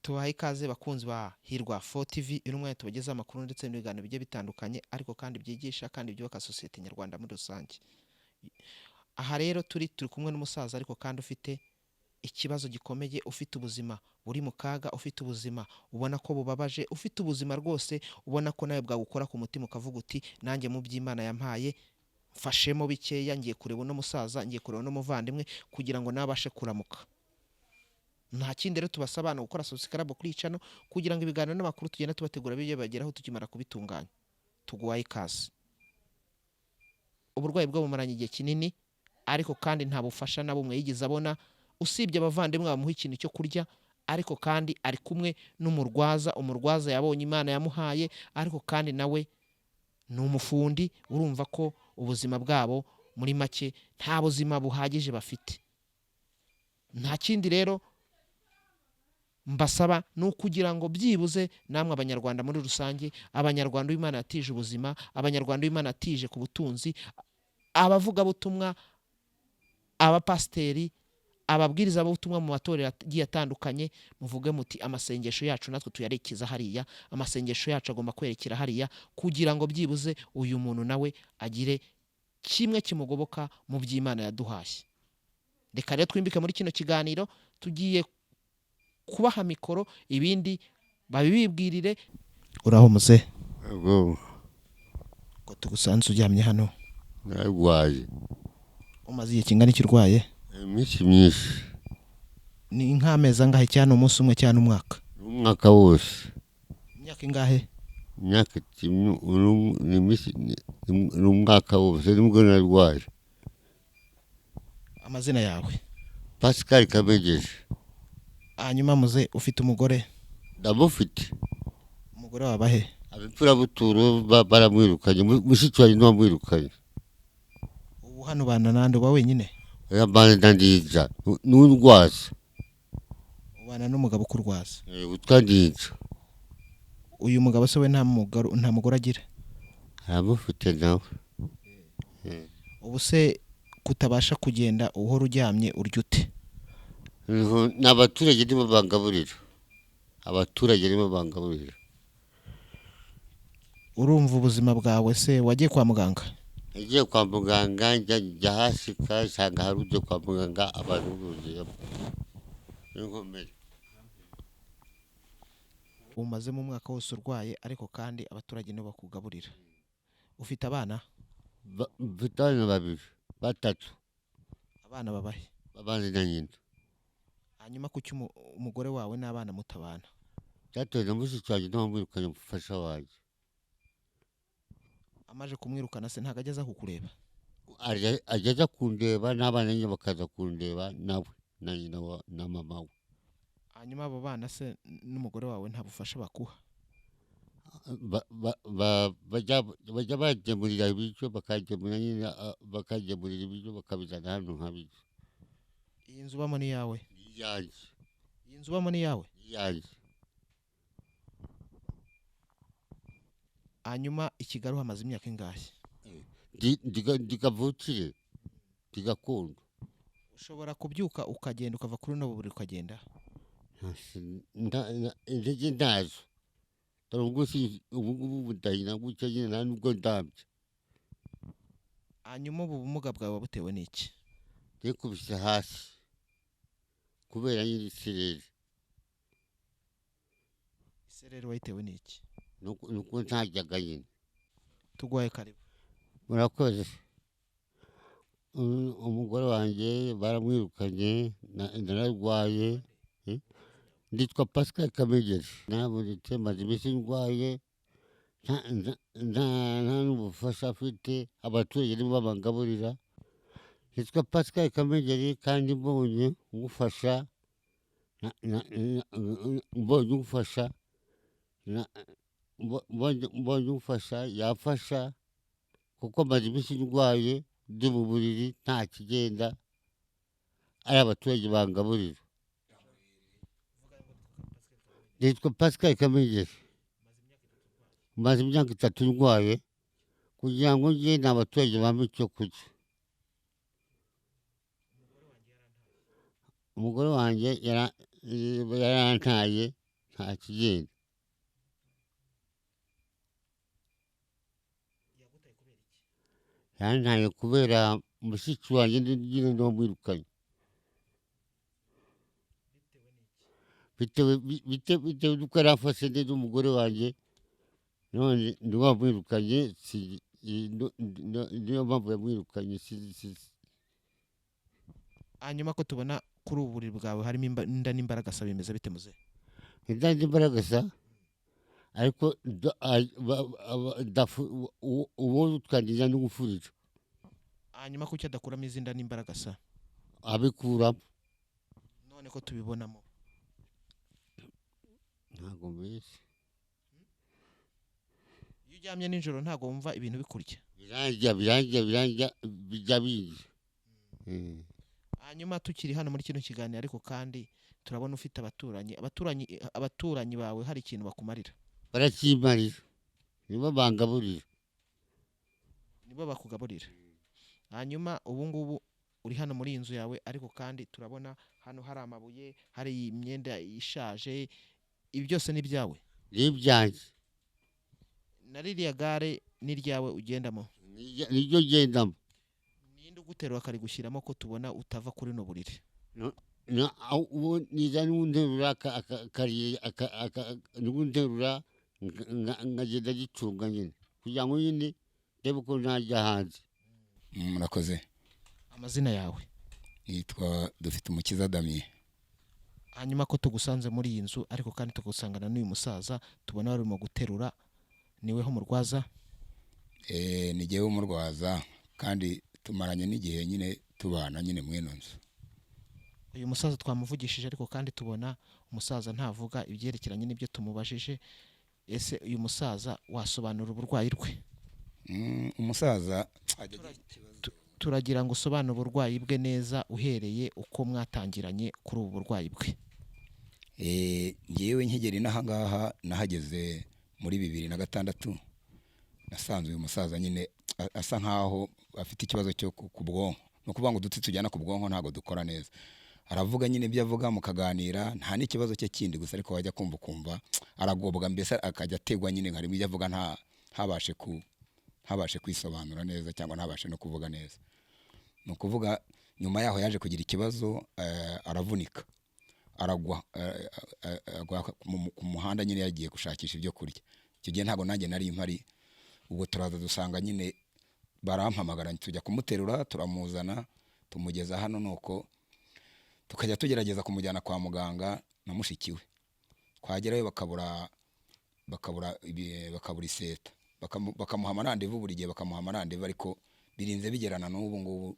Tubahaye ikaze bakunzi ba Hirwa 4 TV, uyu mwanya tubagezaho amakuru ndetse n'ibiganiro bigiye bitandukanye, ariko kandi byigisha kandi byubaka sosiyete nyarwanda muri rusange. Aha rero turi kumwe n'umusaza, ariko kandi ufite ikibazo gikomeye, ufite ubuzima buri mu kaga, ufite ubuzima ubona ko bubabaje, ufite ubuzima rwose ubona ko nawe bwagukora ku mutima ukavuga uti nanjye mu by'Imana yampaye mfashemo bikeya, ngiye kureba uno musaza, ngiye kureba uno muvandimwe kugira ngo nawe abashe kuramuka. Nta kindi rero tubasaba ni gukora subscribe kuri iyi channel kugira ngo ibiganiro n'amakuru tugenda tubategura bijye bageraho tukimara kubitunganya. Tuguhaye ikaze. Uburwayi bwo bumaranye igihe kinini, ariko kandi nta bufasha na bumwe yigeze abona, usibye abavandimwe bamuha ikintu cyo kurya, ariko kandi ari kumwe n'umurwaza, umurwaza yabonye Imana yamuhaye, ariko kandi nawe ni umufundi. Urumva ko ubuzima bwabo muri make nta buzima buhagije bafite. Nta kindi rero mbasaba ni ukugira ngo byibuze namwe abanyarwanda muri rusange, abanyarwanda Imana yatije ubuzima, abanyarwanda Imana yatije ku butunzi, abavugabutumwa, abapasiteri, ababwiriza butumwa mu matorero agiye atandukanye, muvuge muti amasengesho yacu natwe tuyarekeza hariya, amasengesho yacu agomba kwerekera hariya, kugira ngo byibuze uyu muntu nawe agire kimwe kimugoboka mu by'Imana yaduhaye. Reka rero twimbike muri kino kiganiro, tugiye kubaha mikoro ibindi babibibwirire. Uraho muze? Ubwo ko tugusanze uryamye hano? Narwaye. Umaze igihe kingana iki urwaye? Iminsi myinshi. Ni nk'amezi angahe, cyane umunsi umwe cyane umwaka? Umwaka wose. Imyaka ingahe? Imyaka ni umwaka wose nibwo narwaye. Amazina yawe? Pascal Kabegeje. Hanyuma muze, ufite umugore? Ndamufite. Umugore wawe he? Abipfurabuturo baramwirukanye, mushiki wanjye niwe wamwirukanye. Ubu hano ubana nande, uba wenyine? Yambana na Ndinja n'undwaza. Ubana n'umugabo ukurwaza? Witwa Ndinja. Uyu mugabo se we nta mugore agira? Aramufite nawe. Ubu se kutabasha kugenda, uhora uryamye, urya ute? Ni abaturage nibo bangaburira, abaturage nibo bangaburira. Urumva ubuzima bwawe se, wagiye kwa muganga? Nagiye kwa muganga, njya hasika nsanga hari ujya kwa muganga, abantu buzuyemo n'inkomere. Umazemo umwaka wose urwaye, ariko kandi abaturage nibo bakugaburira. Ufite abana? Mfite abana babiri, batatu. Abana babahe? Babana na nyina. Hanyuma kuki umugore wawe n'abana mutabana? Byatewe na mushiki wanjye niwe wamwirukanye, umufasha wanjye. Amaze kumwirukana se ntabwo ajya aza kukureba? Ajya aza kundeba, n'abana nyine bakaza kundeba, nawe na nyina na mama we. Hanyuma abo bana se n'umugore wawe nta bufasha bakuha? Bajya bagemurira ibiryo, bakagemura nyine, bakagemurira ibiryo bakabizana hano nkabirya. Iyi nzu ubamo ni iyawe? Iyanjye. Iyi nzu ubamo ni iyawe? Iyanjye. Hanyuma i Kigali uhamaze imyaka ingahe? Ndi kavukire, ndi gakondo. Ushobora kubyuka ukagenda, ukava kuri runo buriri ukagenda? Intege ntazo, dore ubwo ubu ngubu ndahina gutya nyine, nta nubwo ndambye. Hanyuma ubu bumuga bwawe butewe n'iki? Nikubise hasi kubera nyine isereri. Isereri wayitewe n'iki? Nuko ntajyaga nyine. Tuguhaye karibu. Murakoze. Umugore wanjye baramwirukanye, nararwaye. Nditwa Pascal Kamegeri, nabonetse maze iminsi ndwaye, nta n'ubufasha afite, abaturage nibo babangaburira. Nitwa Pascal Kamegeri, kandi mbonye ugufasha, mbonye ugufasha, mbonye ugufasha yafasha, kuko maze iminsi ndwaye, ndi mu buriri nta kigenda, ari abaturage bangaburira. Nitwa Pascal Kamegeri, maze imyaka 3 ndwaye, kugira ngo njye ni abaturage bampe icyo kurya. Umugore wanjye yarantaye. Nta kigenda. Yantaye kubera mushiki wanjye nyine niwe wamwirukanye. Bitewe n'uko yari afashe neza umugore wanjye, none niwe wamwirukanye. Niyo mpamvu yamwirukanye. Hanyuma ko tubona kuri ubu buriri bwawe harimo inda n'imbaragasa, bimeze bite muzehe? Inda n'imbaragasa, ariko uwo twangiza no gufurira. Hanyuma kuki adakuramo izi nda n'imbaragasa? Abikuramo. None ko tubibonamo? Ntabwo mbizi. Iyo uryamye nijoro ntabwo wumva ibintu bikurya? Birandya, birandya, birandya, bijya bindya. Hanyuma tukiri hano muri kino kiganiro, ariko kandi turabona ufite abaturanyi. Abaturanyi bawe hari ikintu bakumarira? Barakimarira, nibo bangaburira. Nibo bakugaburira. Hanyuma ubu ngubu uri hano muri iyi nzu yawe, ariko kandi turabona hano hari amabuye, hari imyenda ishaje. Ibi byose ni ibyawe? Ni ibyanjye. Na ririya gare ni iryawe ugendamo? Niryo ngendamo. Ninde uguterura akarigushyiramo, ko tubona utava kuri runo buriri? Uwo niza n'unterura, n'unterura nkagenda gicunga nyine kugira ngo nyine ndebe ko ntajya hanze. Murakoze. Amazina yawe? Nitwa Dufite Umukiza Damien. Hanyuma ko tugusanze muri iyi nzu, ariko kandi tugusangana n'uyu musaza tubona barimo guterura, niweho murwaza? Ni jyewe umurwaza, kandi tumaranye n'igihe nyine tubana nyine mw'ino nzu. Uyu musaza twamuvugishije, ariko kandi tubona umusaza ntavuga ibyerekeranye n'ibyo tumubajije. Ese uyu musaza wasobanura uburwayi bwe? Umusaza ajya agira ikibazo. Turagira ngo usobanure uburwayi bwe neza, uhereye uko mwatangiranye kuri ubu burwayi bwe. Njyewe nkigera inaha ngaha, nahageze muri 2006. Nasanze uyu musaza nyine asa nkaho afite ikibazo cyo ku bwonko. Ni ukuvuga ngo udutsi tujyana ku bwonko ntabwo dukora neza. Aravuga nyine ibyo avuga, mukaganira, nta n'ikibazo cye kindi gusa, ariko wajya kumva ukumva aragobwa, mbese akajya ategwa nyine, harimo ibyo avuga ntabashe kwisobanura neza cyangwa ntabashe no kuvuga neza. Ni ukuvuga nyuma yaho yaje kugira ikibazo, aravunika, aragwa, agwa ku muhanda nyine yagiye gushakisha ibyo kurya. Icyo gihe ntabwo nanjye nari mpari. Ubwo turaza dusanga nyine barampamagara, tujya kumuterura, turamuzana, tumugeza hano. Nuko tukajya tugerageza kumujyana kwa muganga na mushiki we, twagerayo bakabura iseta. Bakamuha amarandevu buri gihe, bakamuha amarandevu, ariko birinze bigerana n'ubu ngubu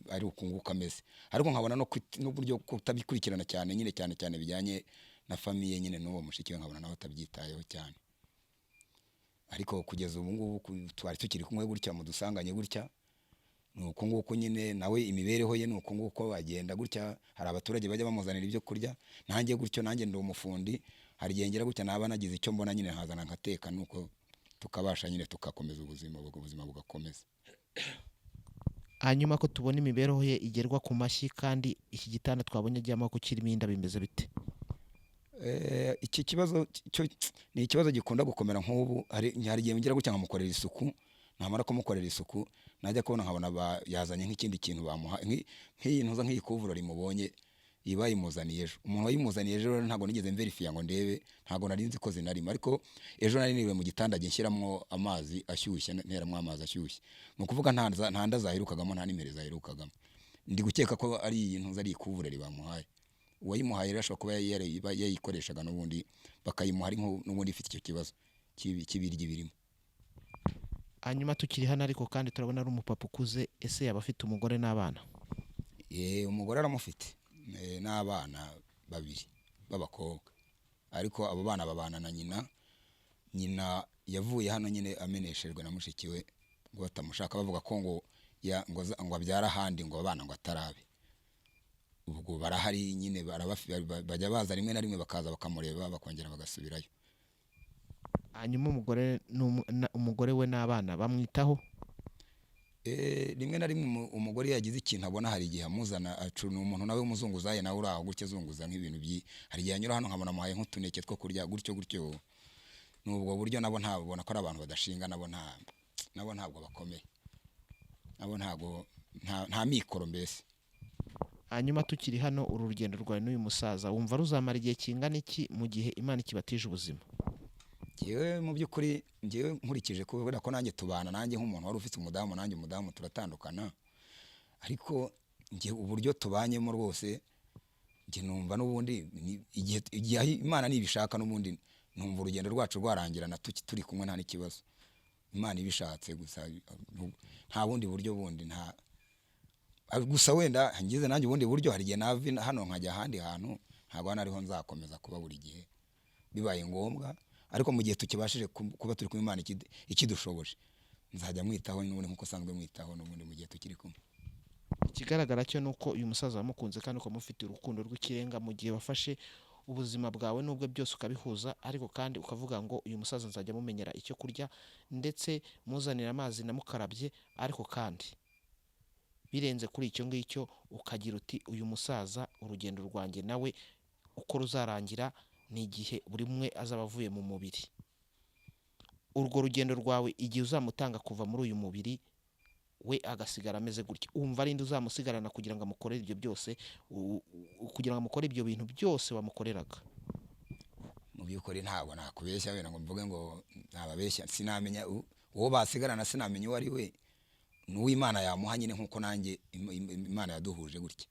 ari uku nguku ameze. Ariko nkabona n'uburyo kutabikurikirana cyane nyine, cyane cyane bijyanye na famille nyine n'uwo mushiki we, nkabona nawe atabyitayeho cyane. Ariko kugeza ubu ngubu twari tukiri kumwe gutya, mudusanganye gutya, ni uku nguku nyine. Nawe imibereho ye ni uku nguku, agenda gutya. Hari abaturage bajya bamuzanira ibyo kurya, nanjye gutyo, nanjye ndi umufundi. Hari igihe ngera gutya naba nagize icyo mbona nyine nkazana nkateka, nuko tukabasha nyine tugakomeza ubuzima, ubuzima bugakomeza. Hanyuma ko tubona imibereho ye igerwa ku mashyi, kandi iki gitanda twabonye aryamaho ko kirimo inda, bimeze bite? Iki kibazo cyo ni ikibazo gikunda gukomera. Nk'ubu hari igihe ngira gutya nkamukorera isuku, namara kumukorera isuku najya kubona nkabona yazanye nk'ikindi kintu bamuha, nk'iyi ntuza, nk'iyi couvre-lit mubonye iba yimuzaniye ejo. Umuntu wayimuzaniye ejo rero ntabwo nigeze mverifiya ngo ndebe, ntabwo nari nzi ko zinarimo. Ariko ejo nari niriwe mu gitanda njye nshyiramo amazi ashyushye, nteramo amazi ashyushye. Ni ukuvuga nta nda zaherukagamo, nta n'imere zaherukagamo. Ndi gukeka ko ari iyi ntuza, ari iyi couvre-lit bamuhaye. Uwayimuhaye rero ashobora kuba yayikoreshaga n'ubundi, bakayimuha ari n'ubundi ifite icyo kibazo cy'ibiryo birimo. Hanyuma tukiri hano, ariko kandi turabona ari umupapa ukuze. Ese yaba afite umugore n'abana? Umugore aramufite, n'abana babiri b'abakobwa, ariko abo bana babana na nyina. Nyina yavuye hano nyine ameneshejwe na mushiki we ngo batamushaka, bavuga ko ngo ngo abyara ahandi, ngo abana ngo atarabe. Ubwo barahari nyine, bajya baza rimwe na rimwe, bakaza bakamureba, bakongera bagasubirayo. Hanyuma umugore we n'abana bamwitaho? Rimwe na rimwe umugore iyo yagize ikintu abona, hari igihe amuzana, ni umuntu nawe w'umuzunguzayi, nawe uri aho gutya azunguza nk'ibintu hari igihe anyura hano nkabona amuhaye nk'utuneke two kurya gutyo gutyo. Ni ubwo buryo nabo ntabona ko ari abantu badashinga, nabo ntabwo bakomeye, nabo ntabwo nta mikoro mbese. Hanyuma tukiri hano, uru rugendo rwawe n'uyu musaza wumva ruzamara igihe kingana iki mu gihe Imana ikibatije ubuzima? Njyewe mu by'ukuri, njyewe nkurikije kubera ko nanjye tubana, nanjye nk'umuntu wari ufite umudamu, nanjye umudamu turatandukana, ariko njye uburyo tubanyemo rwose njye numva n'ubundi igihe Imana nibishaka n'ubundi numva urugendo rwacu rwarangirana turi kumwe nta n'ikibazo. Imana ibishatse gusa, nta bundi buryo bundi, nta gusa wenda ngize nanjye ubundi buryo, hari igihe nava hano nkajya ahandi hantu, ntabwo hano ariho nzakomeza kuba buri gihe bibaye ngombwa, ariko mu gihe tukibashije kuba turi kumwe Imana ikidushoboje, nzajya mwitaho n'ubundi nk'uko nsanzwe mwitaho n'ubundi mu gihe tukiri kumwe. Ikigaragara cyo ni uko uyu musaza wamukunze kandi ukamufitiye urukundo rw'ikirenga, mu gihe wafashe ubuzima bwawe n'ubwo byose ukabihuza, ariko kandi ukavuga ngo uyu musaza nzajya amumenyera icyo kurya ndetse muzanira amazi namukarabye, ariko kandi birenze kuri icyo ngicyo ukagira uti uyu musaza urugendo rwanjye nawe uko ruzarangira ni igihe buri umwe azaba avuye mu mubiri. Urwo rugendo rwawe igihe uzamutanga kuva muri uyu mubiri we agasigara ameze gutya, wumva ari nde uzamusigarana kugira ngo amukorere ibyo byose, kugira ngo amukore ibyo bintu byose wamukoreraga? Mu by'ukuri ntabwo nakubeshya wenda ngo mvuge ngo ntababeshya, sinamenya uwo basigarana, sinamenya uwo ari we, ni uw'Imana yamuha nyine nk'uko nanjye Imana yaduhuje gutya.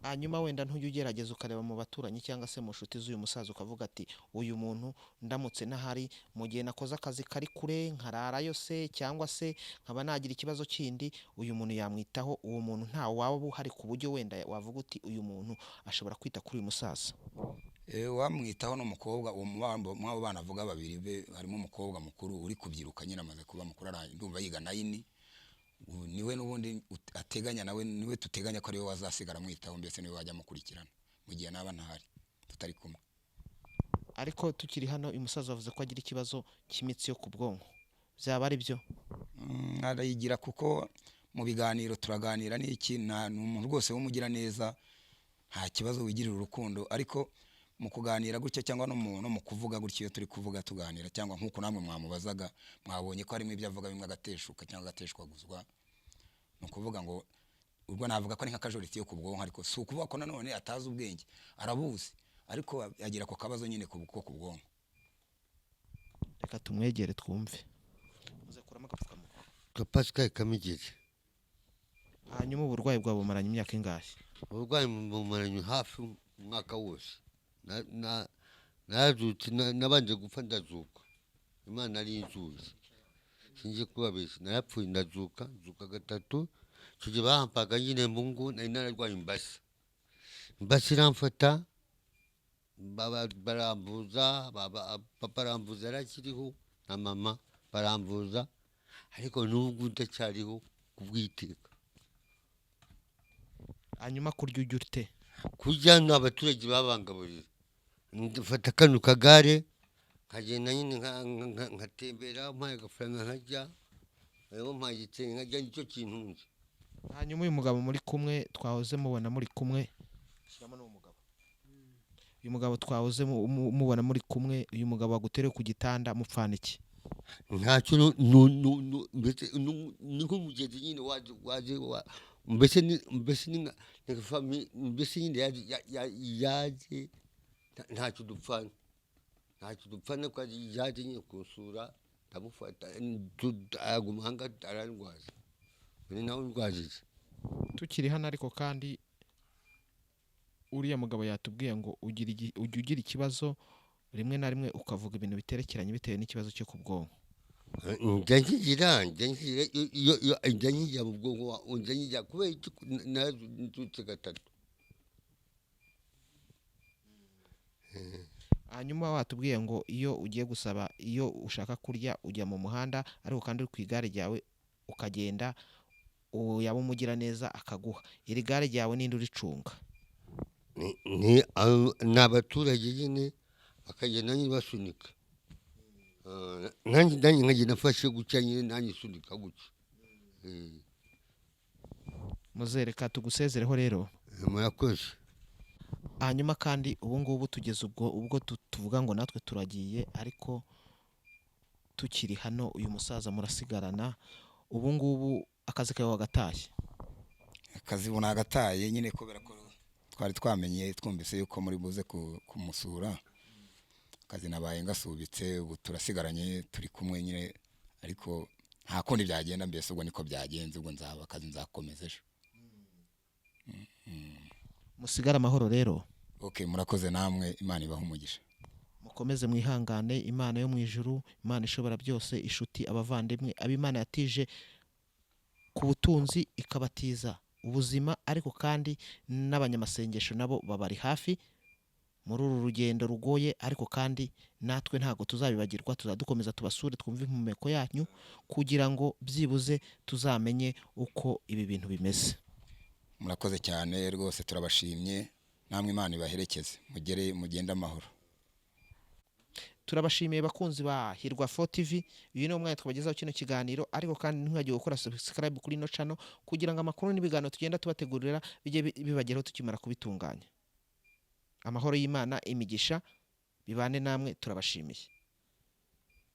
Hanyuma wenda ntujya ugerageza ukareba mu baturanyi cyangwa se mu nshuti z'uyu musaza ukavuga ati uyu muntu ndamutse ntahari mu gihe nakoze akazi kari kure nkararayo se, cyangwa se nkaba nagira ikibazo kindi, uyu muntu yamwitaho, uwo muntu ntawe waba uhari ku buryo wenda wavuga uti uyu muntu ashobora kwita kuri uyu musaza? Wamwitaho n'umukobwa, uwo mwabo bana avuga babiri be, harimo umukobwa mukuru uri kubyiruka nyine, amaze kuba mukuru, ndumva yiga 9, ubu niwe n'ubundi ateganya, nawe niwe tuteganya ko ariwe wazasigara amwitaho, mbese niwe wajya amukurikirana mu gihe naba ntahari tutari kumwe. Ariko tukiri hano, uyu musaza avuze ko agira ikibazo cy'imitsi yo ku bwonko, byaba ari byo? Arayigira kuko mu biganiro turaganira n'iki, ni umuntu rwose w'umugira neza, nta kibazo wigirira urukundo, ariko mu kuganira gutya cyangwa no mu kuvuga gutya, iyo turi kuvuga tuganira cyangwa nk'uko namwe mwamubazaga, mwabonye ko harimo ibyo avuga bimwe agateshuka cyangwa agateshwaguzwa. Ni ukuvuga ngo ubwo navuga ko ari nk'akajoriti yo ku bwonko, ariko si ukuvuga ko nanone atazi ubwenge, arabuzi, ariko agira ako kabazo nyine ko ku bwonko. Reka tumwegere twumve. Muze kuramo agapfukamunwa. Ka Pascal Kamigeri. Hanyuma uburwayi bwawe bumaranye imyaka ingahe? Uburwayi bumaranye hafi umwaka wose. Narazutse, nabanje gupfa ndazuka, Imana ari inzuzi, sinzi kubabeshya, narapfuye ndazuka, nzuka gatatu. Icyo gihe bampaga nyine mu ngo, nari nararwaye imbasa, imbasa iramfata, baramvuza, papa aramvuza arakiriho na mama baramvuza, ariko n'ubwo ndacyariho kubwiteka. Hanyuma kurya ujya ute? Kurya ni abaturage babangaburira, mfata kano kagare nkagenda nyine nkatembera, mpaye agafaranga nkarya, hariho mpaye igitenge nkarya, nicyo kintu nzi. Hanyuma uyu mugabo muri kumwe twahoze mubona muri kumwe, shyiramo n'uwo mugabo. Uyu mugabo twahoze mubona muri kumwe, uyu mugabo wagutereye ku gitanda mupfana iki? Ntacyo, mbese ni nk'umugezi nyine waje, waje wa, mbese ni, mbese ni nka, ni nka mbese nyine yaje, ya, ya, yaje, ntacyo dupfana, ntacyo dupfana, ko yaje nyine kunsura, ndamufata, aguma aha ngaha arandwaza, ni nawe undwajije. Tukiri hano ariko kandi uriya mugabo yatubwiye ngo ujya ugira ikibazo rimwe na rimwe ukavuga ibintu biterekeranye bitewe n'ikibazo cyo ku bwonko. Njya nkigira, njya nkigira, iyo, iyo, njya nkigira mu bwonko, njya nkigira kubera iki narazutse gatatu. Hanyuma watubwiye ngo iyo ugiye gusaba, iyo ushaka kurya ujya mu muhanda, ariko kandi uri ku igare ryawe ukagenda, uwo yaba umugira neza akaguha. Iri gare ryawe ninde uricunga? Ni abaturage nyine bakagenda nyine basunika. Nanjye nkagenda mfashe gutya nyine, nanjye nsunika gutya. Muzereka tugusezereho rero. Murakoze. Hanyuma kandi ubu ngubu tugeze ubwo tuvuga ngo natwe turagiye, ariko tukiri hano uyu musaza murasigarana. Ubu ngubu akazi kawe wagatashye? Akazi ubu nagataye nyine, kubera ko twari twamenye, twumvise yuko muri buze kumusura. Akazi nabaye ngasubitse, ubu turasigaranye, turi kumwe nyine, ariko nta kundi byagenda. Mbese ubwo niko byagenze, ubwo nzaba akazi nzakomeza ejo. Musigare amahoro rero. Okay, murakoze namwe, Imana ibahe umugisha. Mukomeze mwihangane. Imana yo mu ijuru, Imana ishobora byose, inshuti, abavandimwe, ab'Imana yatije ku butunzi ikabatiza ubuzima, ariko kandi n'abanyamasengesho nabo babari hafi muri uru rugendo rugoye. Ariko kandi natwe ntabwo tuzabibagirwa, tuzadukomeza tubasure, twumve impumeko yanyu, kugira ngo byibuze tuzamenye uko ibi bintu bimeze. Murakoze cyane rwose, turabashimye. Namwe Imana ibaherekeze, mugere mugende amahoro. Turabashimiye bakunzi ba Hirwa 4 TV. Uyu ni umwanya twabagezaho kino kiganiro, ariko kandi ntimwibagirwe gukora subscribe kuri ino channel kugira ngo amakuru n'ibiganiro tugenda tubategurira bijye bibageraho tukimara kubitunganya. Amahoro y'Imana, imigisha bibane namwe, turabashimiye.